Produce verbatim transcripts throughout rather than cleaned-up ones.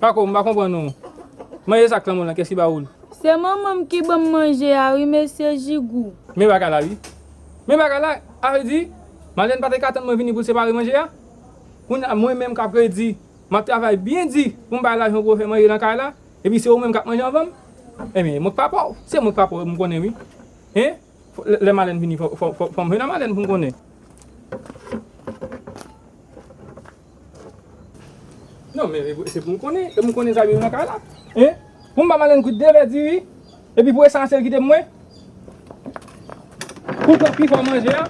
Pako, m pa konprann ou. Manje sa k lanmou lan, kiyès ki ba ou l? Se manman m ki ban m manje a wi, mesye Jigou. Men bagay la wi. Men bagay la, sa vle di, Malèn pa te ka tann mwen vini pou l separe manje a? Kounye a, mwen menm k ap redi, m ap travay byen di pou m bay lajan pou yo fè manje nan kay la, epi se ou menm k ap manje anvan m? Ebyen, mwen k papa w. Se mwen k papa w, m konnen wi. Hein? Fò, lè, lè Malèn vini, fò, fò, fò, fò m jwenn a Malèn pou m konnen. Non, men, men se pou m konnen, e pou m konnen sa yo nan kay la. Hein? Pou m ba Malèn kwit de vè diri, epi pou esansyèl kite pou mwen. Pou l pran pifò manje a,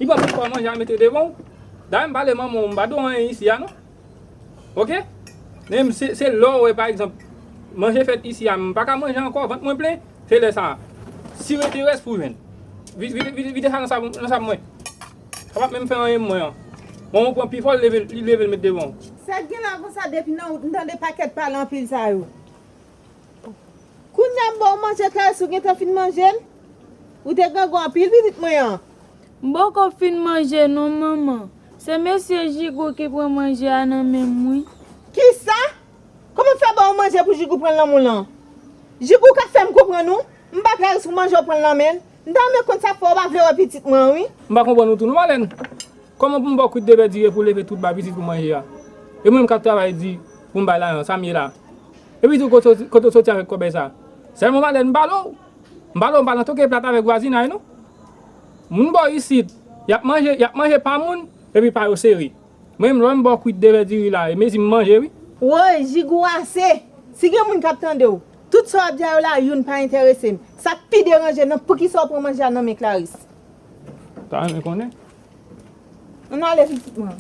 li pran pifò manje a mete devan w. Dayè m pale manman w, m pa dwe anyen isi a non. Oke? Men se, se lè w wè, pa egzanp, manje fèt isi a, m pa ka manje ankò, vant mwen plen, se lè sa a. Si rete rès pou jwenn. Vi-, vide, vide, vide sa nan sab, nan sab mwen. Sa p ap menm fè anyen pou mwen an. Manman w pran pifò, li leve, li leve l met devan w. Sa k gen la konsa depi nan wout, m tande pakèt pale anpil sa yo. Kounye a m ba w manje, Clarisse, ou gentan fin manje l? Ou te grangou anpil, pitit mwen an. M poko fin manje non, manman. Se mesye Jigou ki pran manje a nan men m wi. Kisa? Kòman m fè ba w manje pou Jigou pran l nan men w lan? Jigou ka fè m konprann ou? M ba Clarisse pou manje w pran l nan men l. M ta renmen konn sa k fè w pa vle wè pitit mwen an wi. M pa konprann ou tou non, Malèn. Kòman pou m ba w kwit de vè diri pou w leve tout bay pitit pou manje a? E mwen menm k ap travay di pou m bay lajan, sa m ye la? Epi tou, kote w, kote w soti avèk kòbèy sa? Sèlman Malèn, m pale w. M pale w, m pa nan toke plat avèk vwazinay non. Moun bò isit, y ap manje, y ap manje pa moun, epi pa yo sere. Mwen menm, lè m ba w kwit de vè diri la, e mezi m manje wi. Woy, Jigou, ase! Si gen moun k ap tande w, tout sa w ap di a yo la, youn pa enterese m. Sa k pi deranje m nan, poukisa w pran manje a nan men Clarisse? Ta renmen konnen. Ann ale, pitit mwen.